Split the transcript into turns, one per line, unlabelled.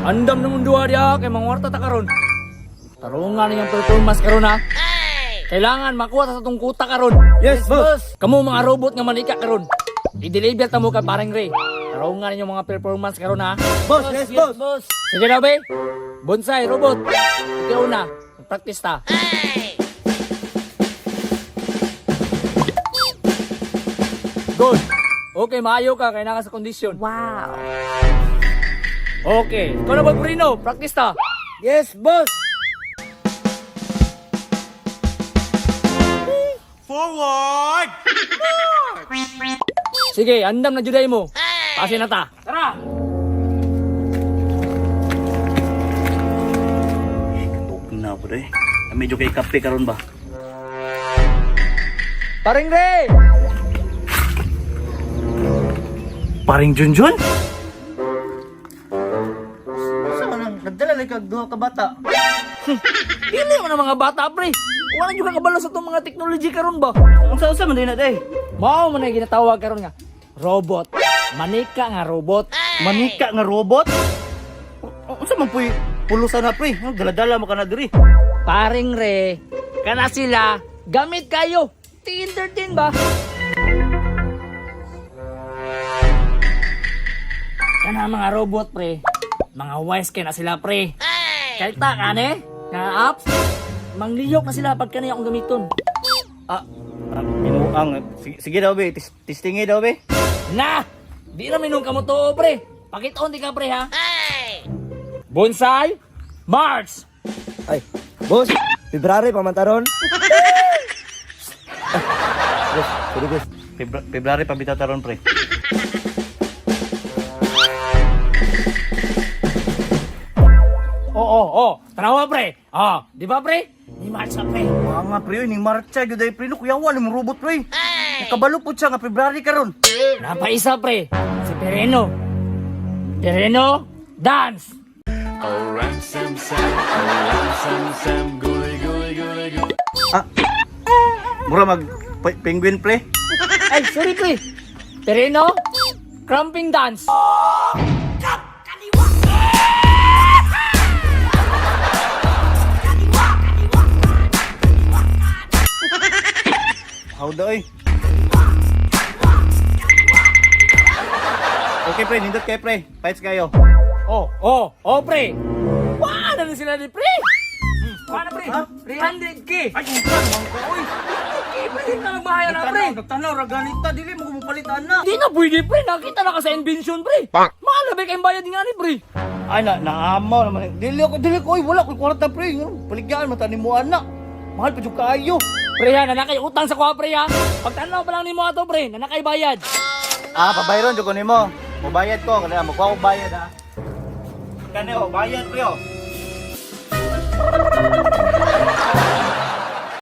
Andam na mong duha diha kay mangwarta ta karon. Tarungan niyang performance karon ha. Kailangan makuha ta sa tong kuta karon.
Yes, boss.
Kamo mga robot nga manika karon. I-deliver ta mo kay Pareng Ray. Tarungan ninyo mga performance karon ha.
Boss, yes, boss.
Sige na, be. Bonsai, robot. Ikaw na. Practice ta. Good. Okay, maayo ka. Kaya naka sa kondisyon.
Wow.
Okay. Ikaw na ba, Bruno? Practice ta.
Yes, boss.
Forward!
Sige, andam na juday mo. Pase na ta. Tara!
Katok na po eh. Medyo kay kape karon ba?
Paring Ray!
Paring Junjun?
Sa man nagdala lang kag duha ka bata.
Dili man ang mga bata, pre. Wala juga kabalo sa itong mga technology karon ba?
Unsa-unsa man din na day?
Mao man ay ginatawag karon nga robot. Manika nga robot.
Manika nga robot? Unsa man puy pulusan na pre? Dala-dala mo ka na diri.
Paring Re, kana sila, gamit kayo. Ti-entertain ba? Kana mga robot, pre. Mga wise kay na sila, pre. Kahit ta, kane, nga apps, mangliyok na sila pag kanay akong gamiton.
Ah, binuang. Sige, sige daw be, testingi daw be.
Na! Di na minung kamo to, pre. Pakitaon di ka, pre, ha? Bonsai, March!
Ay, boss, February pa man taron. Boss, sorry boss.
February pa bitaw taron pre.
Oo, oo, oo. Tanawa, pre. Oh, di ba, pre? Ni March na, pre.
Mga pre, oy, ning marcha gyud ay pre no kuya wala mong robot pre. Nakabalo pud siya nga February karon.
Napaisa, pre. Si Pereno. Pereno, dance!
Ah. Mura mag penguin pre.
Ay, sorry, pre. Pereno, cramping dance.
How da oy. Okay pre, nindot kay pre. Fights kayo.
Oh, pre. Wala na sila ni pre. Wala, pre. 300K.
Ay, unsa man ko oy.
300K, pre. Di na nagbahayan na, pre.
Nagtanaw ra ganita dili mo palitan na.
Di na pwede, pre. Nakita na ka sa invention, pre. Mahal na ba kayong bayad nga ni, pre?
Ay na naamaw naman. Dili ako dili ko oy, wala koy kwarta pre. Paligyan man tani mo ana. Mahal pa jud kaayo.
Pre, ha, nanakay utang sa kuha, pre, ha. Pagtanaw pa lang ni mo ato, pre. Nanakay bayad.
Ah, pabayron jud ko nimo. Mobayad ko kaya magkuha ko bayad ha. Kani oh, bayad pre oh.